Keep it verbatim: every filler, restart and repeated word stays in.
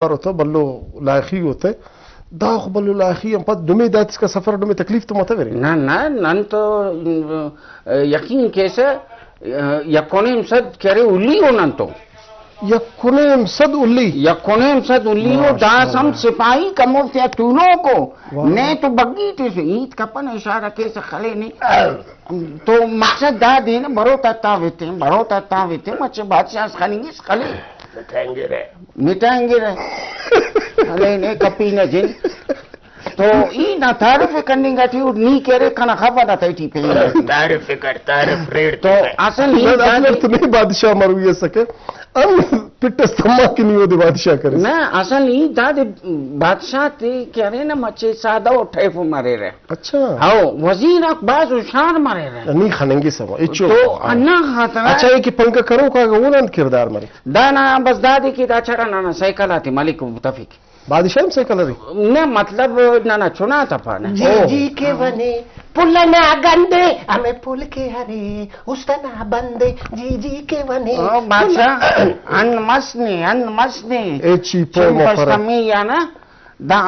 پارو تہ بھلو لائخی ءُ تہ۔ داخہ بھلو لائخی آن پد نمے داتسکا سفر، نمے تکلیف تو متویرے۔ نہ، نہ، نن تو، م، یقین کیسہ، یک و نیم سد کہ ارے ہلی ءُ نن تو۔ یک و نیم سد ہلی؟ یک و نیم سد ہلی ءُ، داسہ ہم ماشاءاللہ۔ سپاہی کمو تیا تولوک ءُ۔ واہ۔ نے تو بگی تس، ہیت کپنہ، اشارہ کیسہ خلے نے۔ تو مقصد دا دین، بروت آ تاوتین، بروت آ تاوتین، مچہ بادشاہ اس خننگس خلے۔ مٹائیں گے رے۔ مٹائیں گے رے۔ خلے نے کپی نہ جن۔ تو ای نا تعارف کننگ اٹی اٹ نی کہ ارے کنا خبر نا تیٹی پین۔ تعارف کر، تعارف ریڑ تو تیٹی۔ اصل ہی نہ، دا اصل دے تو نہیں بادشاہ مروی اسکہ۔ ان پٹ اس تما کہ نی اودے بادشاہ کرے۔ نہ، اصل ہی دا دے بادشاہ تے کہ ارے نا مچے سادہ و ٹھیف مریرہ۔ اچھا۔ ہاؤ، وزیر آک بھاز ہوشیار مریرہ۔ نی خننگے سما، اچو۔ تو ہاں۔ انا خاطر اچھا، یہ کہ پنکہ کروک آگا اونا انت کردار مرے؟ دا نا بس دا دے کہ دا چھڑا نانا سائیکل آتے مالک متفق۔ بادشاہ ہم سائیکل ارے؟ نہ، مطلب، ننا چنا تپانہ۔ جی، او۔ جی کے ونے، پل نا گندے، ہمیں پل کے ہرے، است نا بندے، جی، جی کے ونے۔ او بادشاہ، ان مس نے، ان مس نے۔ اے چی پو چن مفرہ۔ پشتمی یا نا، دا